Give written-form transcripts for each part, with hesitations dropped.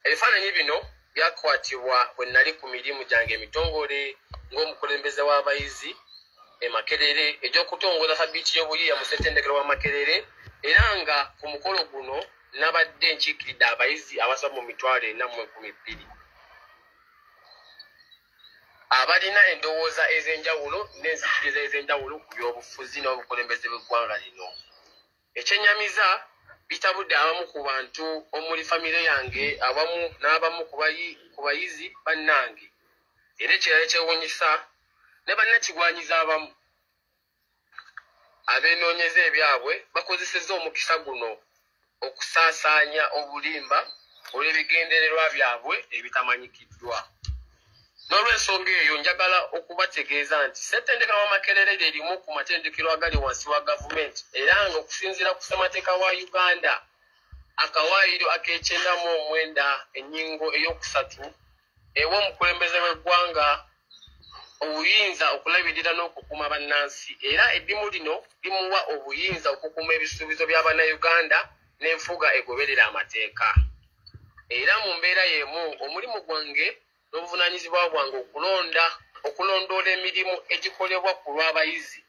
Ebifaananyi bino byakwatibwa bwe nali ku mirimu gyange emitongole ng'omukulembeze w'abayizi e Makerere egy'okutongoza sabbiiti y'obuyiiya mu ssettendekero wa Makerere, era nga ku mukolo guno nabadde nkiikiridde abayizi abasoba mu 420,000 abalina endowooza ez'enjawulo n'enzikiriza ez'enjawulo ku by'obufuzi n'obukulembeze bw'eggwanga lino. Ekyennyamiza, bitabudde abamu ku bantu omuli famire yange awamu n'abamu ku bayizi bannange, era ekirala ekyewuunyisa, ne bannakigwanyiza abamu abeenoonyeza ebyabwe bakozesezza omukisa guno okusaasaanya obulimba olw'ebigendererwa byabwe ebitamanyikiddwa. N'olw'ensonga eyo, njagala okubategeeza nti ssettendekero wa Makerere lye limu ku matendekero agali wansi wa gavumenti, era nga okusinziira ku ssemateeka wa Uganda akawaayiro ak'e99 ennyingo ey'okusatu ewa omukulembeze w'eggwanga obuyinza okulabirira n'okukuuma bannansi, era eddimu lino limuwa obuyinza okukuuma ebisuubizo bya Bannayuganda n'enfuga egoberera amateeka. Era mu mbeera y'emu, omulimu gwange n'obuvunaanyizibwa bwange okulondoola emirimu egikolebwa ku lw'abayizi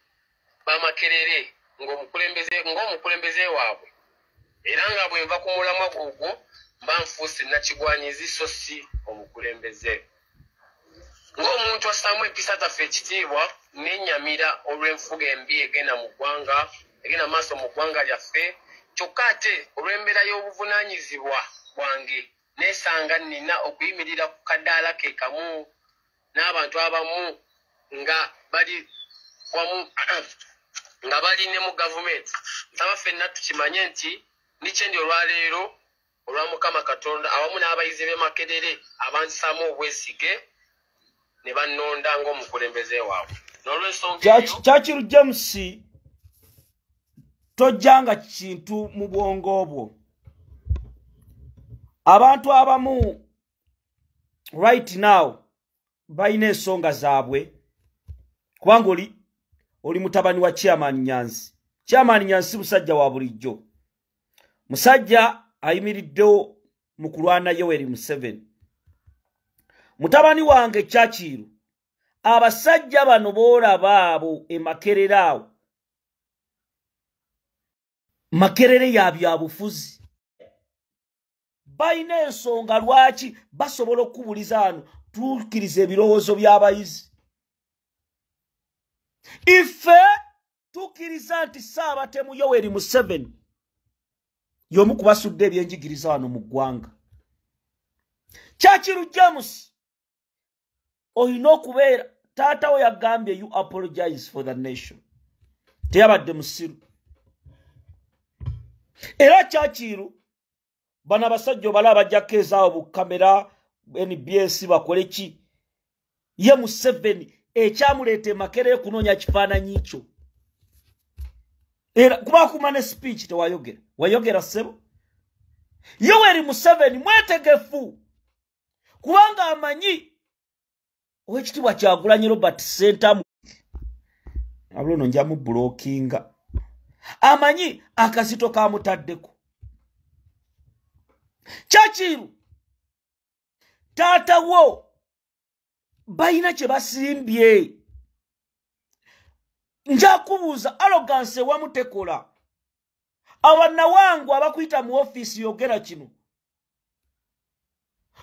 b'Amakerere ng'omukulembeze waabwe, era nga bwe nva ku mulamwa ogwo mba nfuuse nnakigwanyizi so si omukulembeze. Ng'omuntu assaamu empisa zaffe ekitiibwa, nennyamira olw'enfuga embi egenda maaso mu ggwanga lyaffe. Kyokka ate olw'embeera y'obuvunaanyizibwa bwange, neesanga nnina okuyimirira ku kadaala ke kamu n'abantu abamu nga bali wamu nga bali ne mu gavumenti. Nsaba ffenna tukimanye nti nikyendi olwaleero olwa Mukama Katonda awamu n'abayizi b'e Makerere abansaamu obwesige ne bannonda ng'omukulembeze waabwe. N'olw'ensonga eyo Churchill James, tojjanga kintu mu bwongo bwo. Abantu abamu right now balina ensonga zaabwe, kubanga oli mutabani wa Chairman Nyanzi. Chairman Nyanzi musajja wa bulijjo, musajja ayimiriddewo mu kulwana Yoweri Museveni. Mutabani wange Churchill, abasajja bano boolaba abo e Makerere awo, Makerere ya byabufuzi, balina ensonga lwaki basobola okubuliza wano. Tukkiriza ebirowoozo by'abayizi. Ife tukkiriza nti Ssaabatemu Yoweri Museveni y'omu ku basudde ebyenjigiriza wano mu ggwanga. Churchill James, olina okubeera taata we yagambye, "You apologize for the nation." Teyabadde musiru. Era Churchill, bano abasajja obala abajjako ezaawo bukamera NBS bakole ki? Ye Museveni ekyamuleeta emakerere kunoonya kifaananyi kyo, era kuba kuma ne speech tewayogera. Wayogera, ssebo. Yoweri Museveni mwetegefu kubanga amanyi Owekitiibwa Kyagulanyi Robert Sentamu abulono njamu blockinga, amanyi akazito kamutaddeko. Churchill, taata wo balina kye basimbye. Nja kubuuza, arrogance ewamu tekola. Abanawangu abakuyita mu ofiisi, yogera kino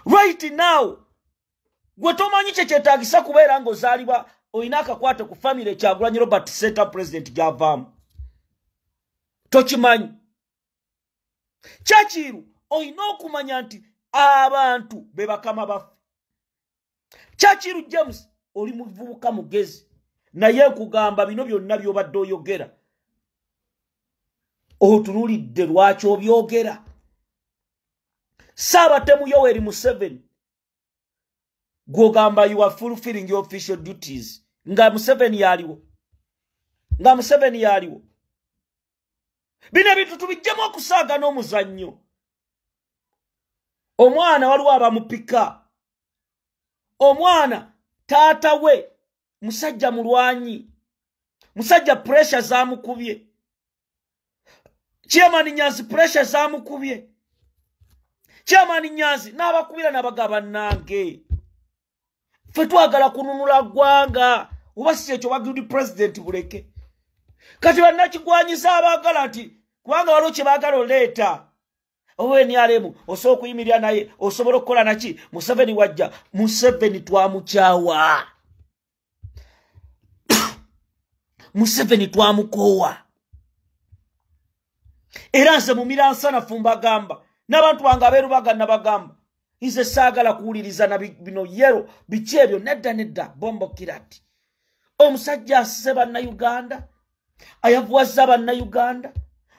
right now. Gwe tomanyi kye kyetaagisa kubeera ng'ozaalibwa olina akakwate ku famire Kyagulanyi Robert Center president gyavaamu, tokimanyi. Churchill, olina okumanya nti abantu be bakama baffe. Churchill James, oli muvubuka mugezi, naye nkugamba bino byonna by'obadde oyogera, otunuulidde lwaki obyogera. Saabatemu Yoweri Museveni gwogamba you are fulfilling your official duties, nga Museveni yaliwo, nga Museveni yaliwo. Bino ebintu tubijjemu okusaaga n'omuzannyo. Omwana waliwo abamupika. Omwana taata we musajja mulwanyi, musajja pressure zamukubye. Chairman Nyanzi pressure zamukubye. Chairman Nyanzi n'abakubira n'abagaba nange. Ffe twagala kununula ggwanga oba si ekyo bagudi president buleke. Kati bannakigwanyiza abaagala nti kubanga waliwo kye baagala oleeta. Oba NRM osobola okuyimirira naye, osobola okukola naki. Museveni wajja, Museveni twamukyawa. Museveni twamukoowa. Era nze mumira nsanafu mbagamba n'abantu bange abeerubaga nabagamba nze saagala kuwuliriza na bino yero biki ebyo nedda nedda bombo kirati. Omusajja asse bannayuganda, ayavuwazza bannayuganda,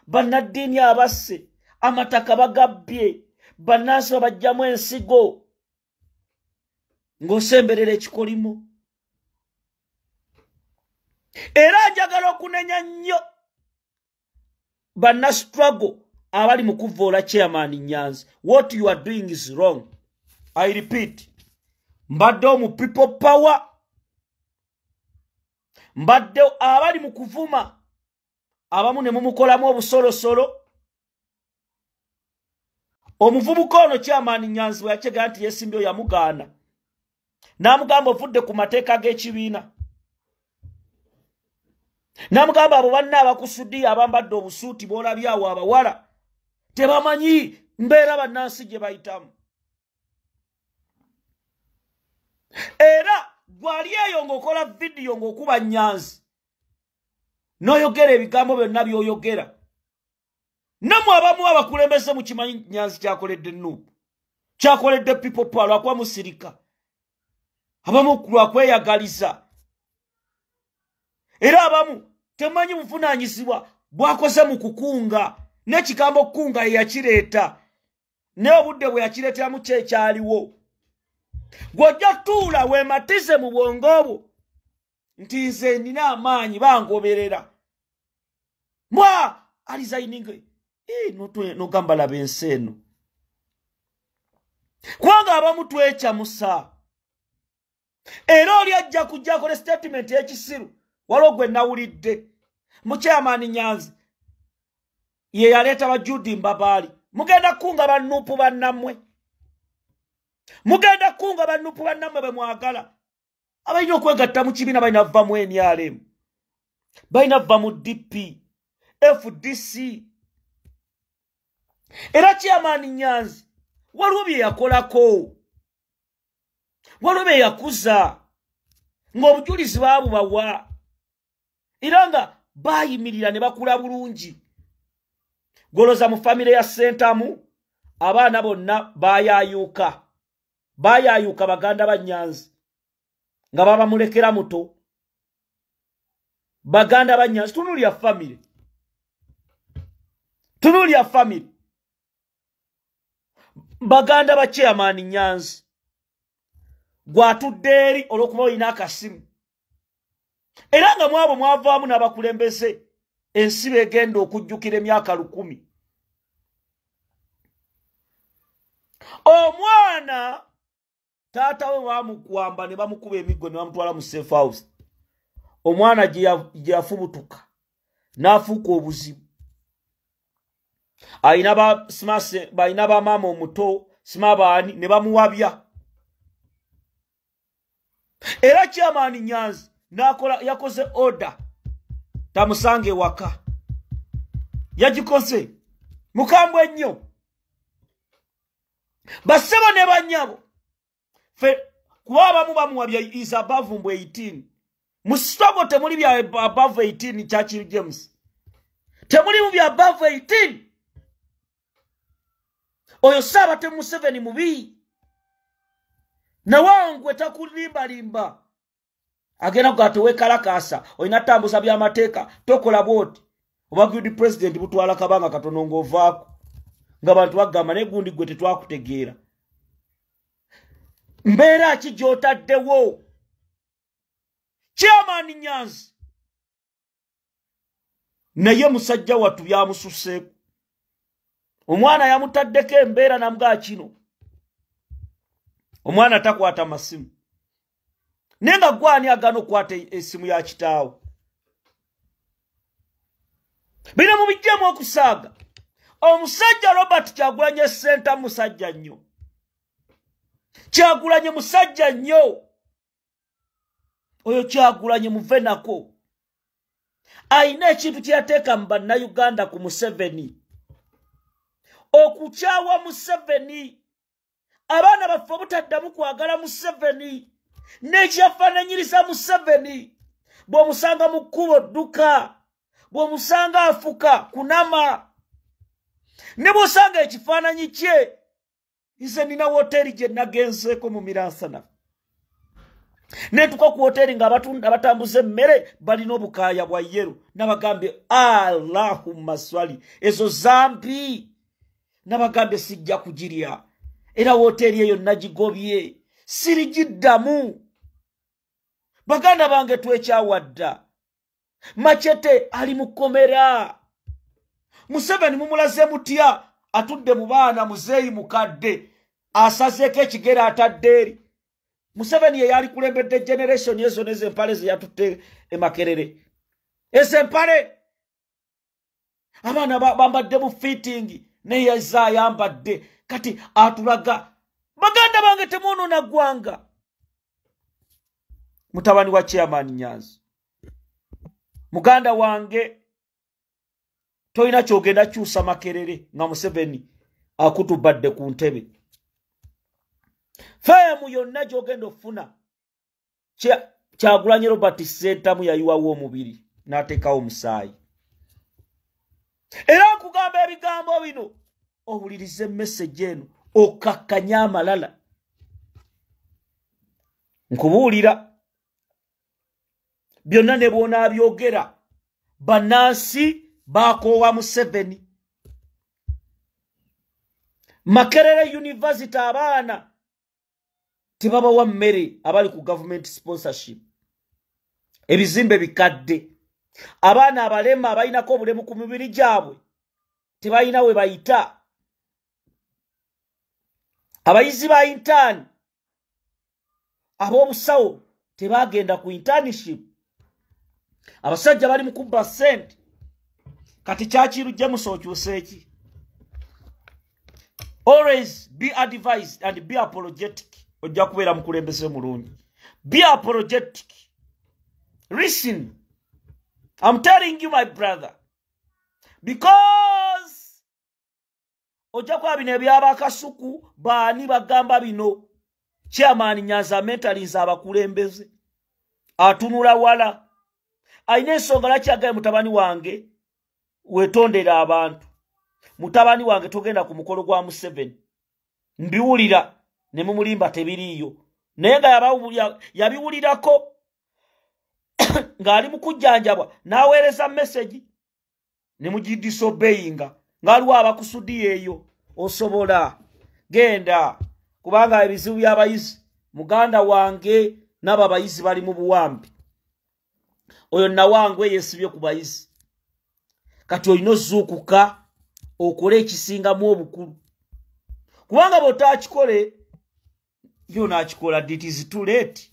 bannaddiini abasse, amataka bagabbye, bannansi babajjamu ensigo ng'osemberera ekikolimo. Era njagala okunenya nnyo banna struggle abali mu kuvvoola Chairman Nyanzi. What you are doing is wrong. I repeat, mbadde omu people power, mbadde abali mu kuvuma abamu ne mumukolamu obusolosolo. Omuvubuka ono Chairman Nyanzi bwe yakyegera nti yeesimbyewo yamugaana, n'amugamba ovudde ku mateeka g'ekibiina, n'amugamba abo banna abakusudiya abambadde obusuuti b'olabye awo abawala tebamanyi mbeera bannansi gye bayitamu. Era gwali eyo ng'okola vidiyo ng'okuba Nyanzi n'oyogera ebigambo byonna by'oyogera. Nammwe abamu abakulembeze mukimanyi Nyanzi kyakoledde Nuupu, kyakoledde People Power lwakuba musirika, abamu lwakweyagaliza, era abamu temanyi buvunaanyizibwa bwakoze mu kukunga. N'ekigambo kukunga ye yakireeta, naye obudde bwe yakireeteramu kyekyaliwo. Gw'ojja tuula weematize mu bwongo bwo nti nze nina amaanyi bangoberera. Mbwa alizayininga nogamba laba ensi eno. Kubanga abamu twekyamusa. Era oli ajja kujja akole statement y'ekisiru. Waliwo gwe nawulidde mu Chairman Nyanzi ye yaleeta ba Jude Mbabaali. Mugenda kukunga bannuupu bannammwe, mugenda kukunga bannuupu bannammwe be mwagala. Abalina okwegatta mu kibiina balina vva mu NRM, balina vva mu DP, FDC. Era Chairman Nyanzi waliwo bye yakolako, waliwo bye yakuza ng'obujulizi baabubawa, era nga bayimirira ne bakula bulungi. Goloza mu famire ya Ssentamu abaana bonna baayayuka, baayayuka baganda ba Nyanzi nga babamulekera muto. Baganda ba Nyanzi, tunuulira famire, tunuulira famire. Baganda ba Chairman Nyanzi gwatudde eri olw'okuba olina akasimu, era nga mwabo mwavaamu n'abakulembeze ensi begenda okujjukira emyaka 1000. Omwana taata we bamukwamba ne bamukuba emiggo ne bamutwala mu safe house. Omwana gye yafubutuka n'afuuka obuzibu. Alina ba smase, balina ba maama omuto simabaani ne bamuwabya. Era Chairman Nyanzi n'akola, yakoze order tamusange waka, yagikoze mukambwe nnyo. Bassebo ne bannyabo fe kuba abamu bamuwabya is above 18. Mu struggle temuli bya above 18. Churchill James temuli mu bya above 18. Oyo Ssaabate Museveni mubi nawangwe takulimbalimba, agenda kugatta weekalakaasa olina tambuza by'amateeka tokola bw'oti. Oba good president butwala kabanga katono ng'ovaako nga bantu bagamba naye gundi gwe tetwakutegeera. Mbeera ki gy'otaddewo? Chairman Nyanzi naye musajja wattu byamususseeko. Omwana yamutaddeko embeera namugaa kino. Omwana takwata masimu, naye nga gwani agaana okukwata essimu ya kitaawe. Bino mubijjemu okusaaga. Omusajja Robert Kyagulanyi Ssentamu musajja nnyo. Kyagulanyi musajja nnyo. Oyo Kyagulanyi muve nako. Ayina ekintu kye yateeka mu bannayuganda ku Museveni. Okukyawa Museveni. Abaana baffe obutaddamu kwagala Museveni. N'ekyafaananyiriza Museveni. Bw'omusanga mu kkubo dduka. Bw'omusanga afuka kunama. Ne bw'osanga ekifaananyi kye. Nze nina woteeri gye nagenzeeko mu Miransana. Netuka ku woteeri nga abatambuza emmere balina obukaaya bwa yero. Nabagambye Allahumma swali. Ezo zambi. Nabagambye sijja kugirya. Era woteeri eyo nagigobye. Sirigiddamu. Baganda bange twekyawadda. Machete ali mu kkomera. Museveni mumulaze mutya atudde mu baana muzeeyi mukadde asazeeko ekigere atadde eri. Museveni ye yali kulembedde generation ezo n'ezo empale ze yatutte e Makerere. Ezo empale abaana bambadde mu fitting naye yazze ayambadde kati atulaga. Baganda bange temwonoona ggwanga. Mutabani wa Chairman Nyanzi, muganda wange, tolina kyogenda kyusa Makerere nga Museveni akutubadde ku ntebe. Feemu yonna gy'ogenda ofuna Kyagulanyi Robert Ssentamu yayiwawo omubiri n'ateekawo omusaayi. Era nkugamba ebigambo bino owulirize message eno okkakkanye amalala. Nkubuulira byonna ne bw'onaabyogera bannansi bakoowa Museveni. Makerere University abaana tebabawa mmere abali ku government sponsorship. Ebizimbe bikadde. Abaana abalema abalinako obulemu ku mibiri gyabwe tebalina we bayita. Abayizi ba intern ab'obusawo tebagenda ku internship. Abasajja bali mu kubba ssente. Kati Kyakiru James okyuse ki? Always be advised and be apologetic. Ojja kubeera mukulembeze mulungi. Be apologetic. Listen. I'm telling you, my brother. Because ojja kuba bino ebyabakasuku baani bagamba bino. Chairman Nyanza mentaliza abakulembeze. Atunula wala. Ayina ensonga lwaki agaye mutabani wange wetondera abantu. Mutabani wange togenda ku mukolo gwa Museveni. Mbiwulira ne mumulimba tebiriiyo. Naye nga yabiwulirako ng'ali mu kujjanjabwa n'aweereza message ne mugidisobeyinga ng'aliwo abakusudiya eyo. Osobola genda kubanga ebizibu by'abayizi muganda wange n'abo abayizi bali mu buwambi. Oyo nawangwe yeesibye ku bayizi. Kati olina ozuukuka okole ekisingamu obukulu. Kubanga bw'otaakikole yo n'akikola, it is too late.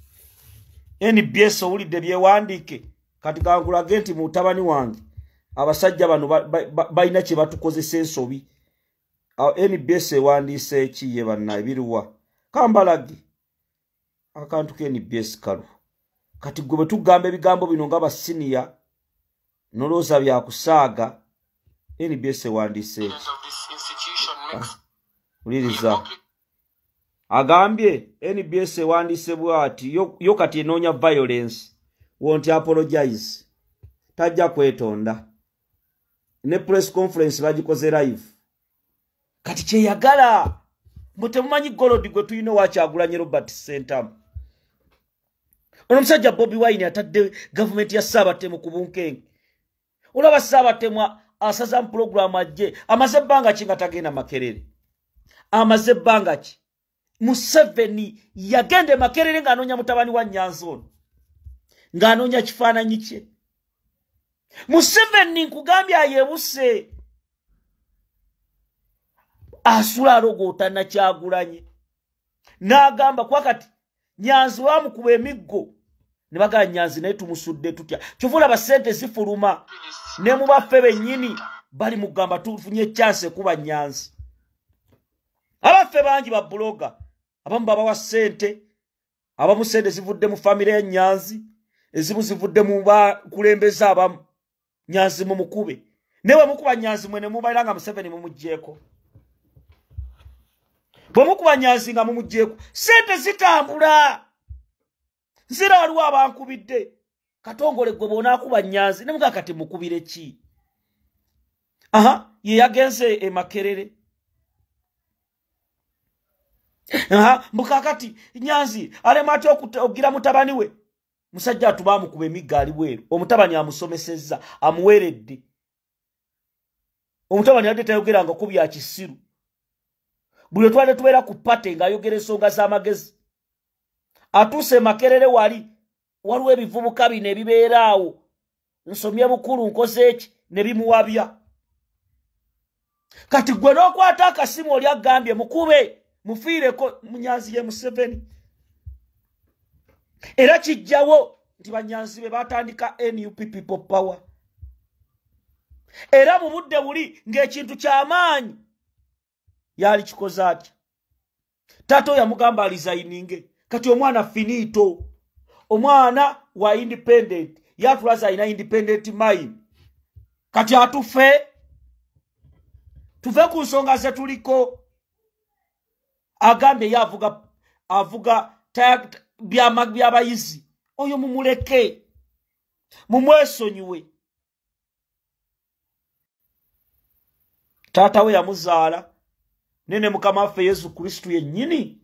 NBS owulidde byewandiike. Kati kankulage nti mutabani wange abasajja bano balina kye batukozesa ensobi. NBS ewandiise ki ye banna ebiruwa? Kambalage akantu ke NBS kalu. Kati gwe bwe tugamba ebigambo bino nga basiniya nolowooza byakusaaga. NBS ewandiise ki? Wuliriza. Agambye NBS ewandiise bw'ati yo kati enoonya violence. Won't apologize. Tajja kwetonda. Ne press conference bagikoze live. Kati kyeyagala mbu temumanyi golodi gwe tulina owa Kyagulanyi Robert Ssentamu. Ono omusajja Bobi Wine atadde gavumenti ya Ssaabatemu ku bunkenke. Olaba Ssaabatemu asaza mu pulogulaamu ajje. Amaze ebbanga ki nga tagenda Makerere? Amaze ebbanga ki? Museveni yagenda e Makerere ng'anoonya mutabani wa Nyanzi ono. Ng'anoonya kifaananyi kye. Museveni nkugambye ayebuse. Asula alogootana Kyagulanyi. N'agamba kwa kati Nyanzi wamukuba emiggo. Ne bagamba Nyanzi naye tumusudde tutya. Kyova olaba ssente zifuluma ne mu baffe bennyini bali mugamba tufunye chance kuba Nyanzi. Abaffe bangi ba blogger abamu babawa ssente, abamu ssente zivudde mu famire ya Nyanzi, ezimu zivudde mu bakulembeze abamu. Nyanzi mumukube. Newe mukuba Nyanzi mwene mubaira nga Museveni mumuggyeko. Bwe mukuba Nyanzi nga mumuggyeko, ssente zitambula. Nzira waliwo abankubidde. Katongole gwe bw'onaakuba Nyanzi, ne mugaa kati mukubire ki? Aha, ye yagenze e Makerere. Aha, mukakati Nyanzi alema atya okugira mutabani we. Musajja atubamukuba emigga ali bweru. Omutabani amusomesezza, amuweredde. Omutabani yadde tayogeranga ku bya kisiru. Buli twale tubeera ku pate ng'ayogera ensonga z'amagezi. Atuuse Makerere wali, waliwo ebivubuka bino ebibeera awo. Nsomye bukulu nkoze eki ne bimuwabya. Kati gwe n'okwata akasimu oli agambye mukube, mufiireko Munyanzi ye Museveni. Era kijjawo nti Banyanzi be batandika NUP People Power. Era mu budde buli ng'ekintu ky'amaanyi yali kikoze atya. Taata yamugamba alizayininge. Kati omwana finito, omwana wa independent, yatulaza alina independent mind. Kati atufe, tuve ku nsonga ze tuliko. Agambye ye avuga by'abayizi. Oyo mumuleke, mumwesonyiwe. Taata we yamuzaala, nene Mukama waffe Yesu Kristu yennyini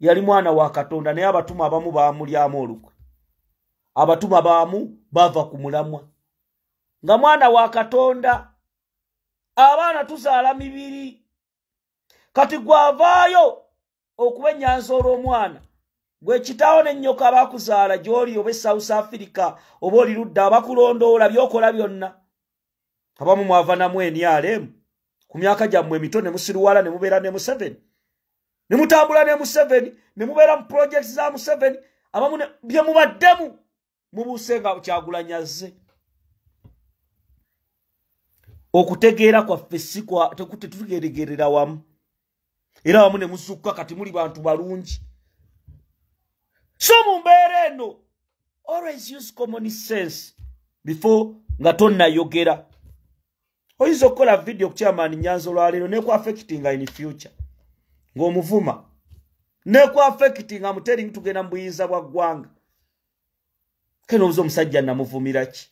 yali mwana wa Katonda, naye abatume abamu baamulyamu olukwe. Abatume abamu bava ku mulamwa. Nga mwana wa Katonda, abaana tuzaala mibiri. Kati gwavaayo okuba Ennyanzi olw'omwana, gwe kitaawo n'ennyoko abakuzaala gy'oli oba e South Africa oba oli ludda abakulondoola by'okola byonna. Abamu mwava namu NRM ku myaka gyammwe emito ne musiruwala ne mubeera ne Museveni. Ne mutambula ne Museveni, ne mubeera mu projects za Museveni, abamu bye mubaddemu mubuuse nga Kyagulanyi azze. Okutegeera kwaffe si kwa tetutegeerera wamu. Era wamu ne musukka kati muli bantu balungi. So mu mbeera eno, always use common sense before nga tonnayogera. Oyinza okukola video ku Chairman Nyanzi olwaleero neku affectinga in future. Ng'omuvuma. Neku affectinga I'm telling tugenda mu buyinza bwa ggwanga. Keno obuuza omusajja namuvumira ki?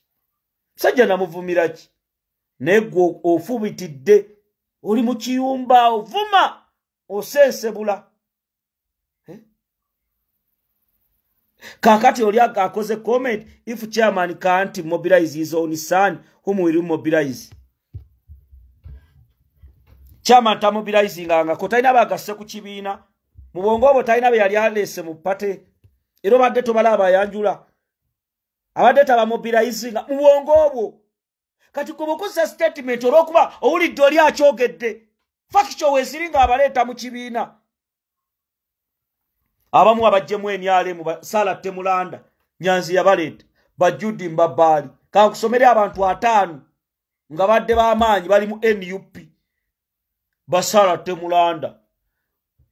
Musajja namuvumira ki? Naye ggwe ofubitidde, oli mu kiyumba ovuma, osensebula. Kakati oli akoze comment, if chairman can't mobilize his own son, whom will he mobilize? Chairman tamobilizinganga ko talina bagasse ku kibiina. Mu bwongo obwo talina be yali aleese mu party. Era obadde tobalaba ayanjula. Abadde tabamobilizinga mu bwongo obwo. Kati gwe bw'okozesa statement olw'okuba owulidde oli akyogedde. Factual weeziri ng'abaleeta mu kibiina. Abamu abaggyemu NRM, Sala Temulanda, Nyanzi yabaleeta, Bajudi Mbabaali. Kankusomere abantu 5 nga badde b'amaanyi bali mu NUP. Basala Temulanda,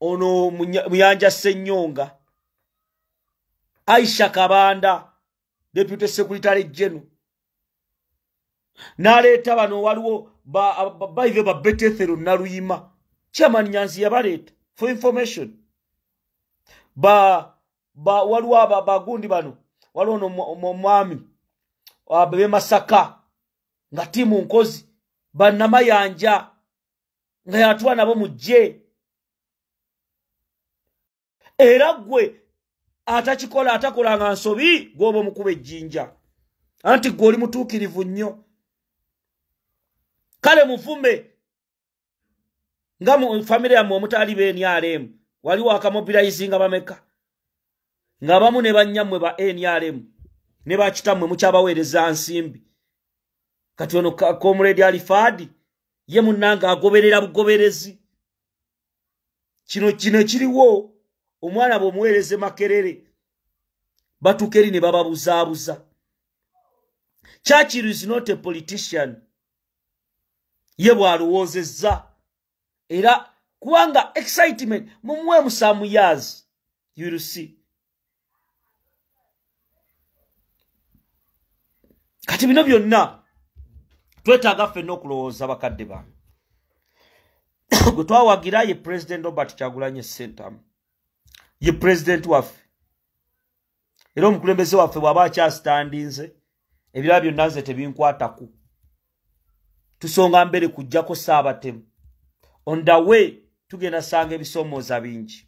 ono Muyanja Ssenyonga, Aisha Kabanda, Deputy Secretary General. N'aleeta bano waliwo baive ba Betethero Naluyima. Chairman Nyanzi yabaleeta for information. Ba waliwo abagundi bano, waliwo ono omwami b'e Masaka nga ttiimu nkozi, bannamayanja nga yatuwa nabo mujje. Era ggwe atakikola atakolanga nsobi gw'oba omukuba ejjinja. Anti ggwe oli mutuukirivu nnyo. Kale muvume nga mu famire yammwe omutali ba NRM waliwo akamobilizinga bameka nga abamu ne bannyammwe ba NRM ne bakitammwe mukyabaweereza nsimbi. Kati ono Comrade Alifadi ye munnange agoberera bugoberezi. Kino ekiriwo omwana bw'omuweereza Makerere batuuka eri ne bababuzaabuza. Churchill is not a politician. Ye bw'alowoozezza era kubanga excitement mumuweemu some years, you will see. Kati bino byonna twetaaga ffenna okulowooza bakadde bange. Gwe twawagira ye President Robert Kyagulanyi Ssentamu, ye president waffe era omukulembeze waffe. Bw'aba akyasitandinze, ebirala byonna nze tebinkwataku. Tusonga mbere kujjako Ssaabatemu. On the way tugenda sanga ebisoomooza bingi,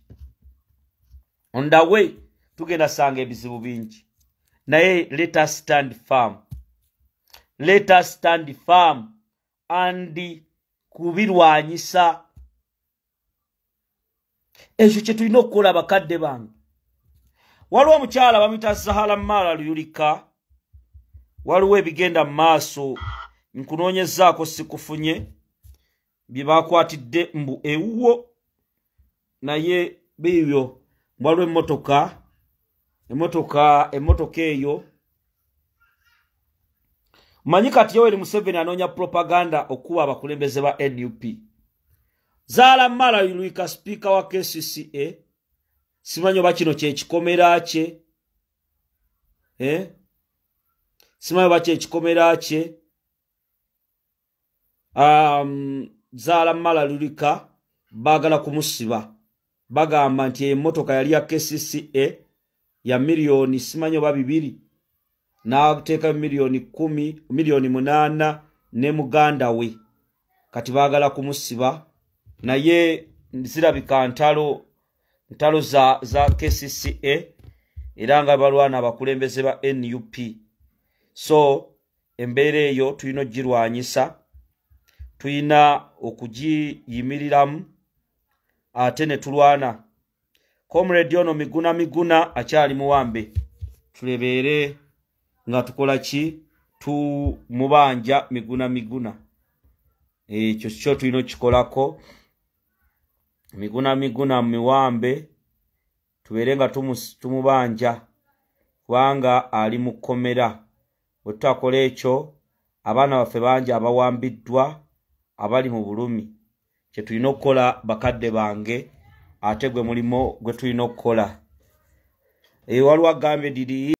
on the way tugenda sanga ebizibu bingi, naye let us stand firm, let us stand firm and kubirwanyisa. Ekyo kye tulina okukola bakadde bange. Waliwo omukyala bamuyita Zahara Mara Luyirika. Waliwo ebigenda mu maaso, nkunoonyezaako sikufunye bye bakwatidde mbu ewuwo, naye biibyo. Waliwo emmotoka eyo. Manyi kati Yoweri Museveni anoonya propaganda okuba abakulembeze ba NUP. Zahara Mara Luyirika, sipiika wa KCCA, simanyi oba kino kyekikomera kye, eh? Simanyi oba kyekikomera kye. Zahara Mara Luyirika baagala kumusiba, bagamba nti emmotoka yali ya KCCA ya miliyoni simanyi oba 2, n'ateeka miliyoni 10, miliyoni 8 ne muganda we. Kati baagala kumusiba, naye zirabika ntalo za KCCA era nga balwana abakulembeze ba NUP. So embeera eyo tulina ogirwanyisa, tulina okugiyimiriramu ate ne tulwana. Comrade ono Miguna Miguna akyali muwambe, tulebeere nga tukola ki, tumubanja Miguna Miguna. Ekyo kyo tulina okikolako. Miguna Miguna miwambe, tubeere nga tumubanja kubanga ali mu kkomera. Bwe tutakola ekyo, abaana baffe bangi abawambiddwa abali mu bulumi. Kye tulina okukola bakadde bange, ate gwe mulimu gwe tulina okukola. Waliwo agambye diri.